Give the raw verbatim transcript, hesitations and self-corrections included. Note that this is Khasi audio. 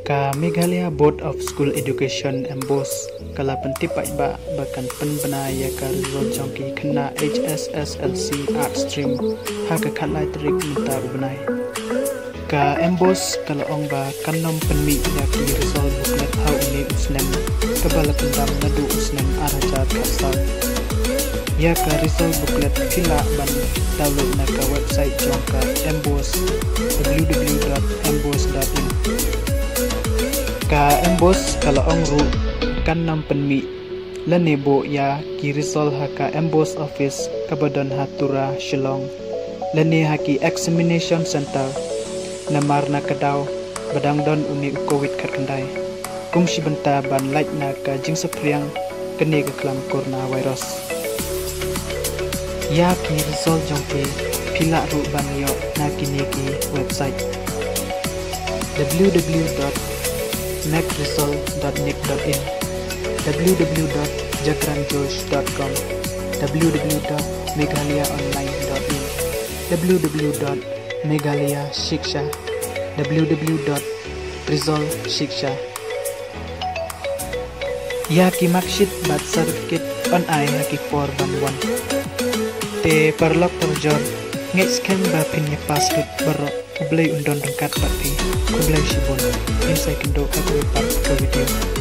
Ka Meghalaya Board of School Education, MBOSE, ka la pyntip paidbah ba kan pynbna ïa ka result jong ki khynnah H S S L C Arts Stream ha ka khatlai tarik mynta u bnai. Ka MBOSE ka la ong ba kan nym pynmih ïa ki result booklet ha une u snem, kaba la kyndam naduh u snem ar hajar khatsaw. Ïa ka result booklet phi lah ban download na ka website jong ka MBOSE, w w w dot mbose dot in. Ka MBOSE ka la ong ruh kan nym pynmih lane buh ïa ki result ha ka MBOSE office kaba don ha Tura, Shillong, lane ha ki examination center, namar na ka daw ba dang don une u Covid khatkhyndai, kum shi bynta ban lait na ka jingsaphriang kane ka khlam coronavirus. Ïa ki result jong phi phi lah ruh ban ïoh na kine ki website: w w w dot mec result dot nic dot in, w w w dot jagran josh dot com, w w w dot meghalaya online dot in, w w w dot meghalaya shiksha, w w w dot result shiksha. Ïa ki marksheet bad certificate yn ai ha ki por ban wan. Te paralok parajor, ngeit skhem ba phin ïa pass lut baroh. U Blei un don ryngkat bad phi. Khublei shibun. Ngin sa ïakynduh ha kawei pat ka video.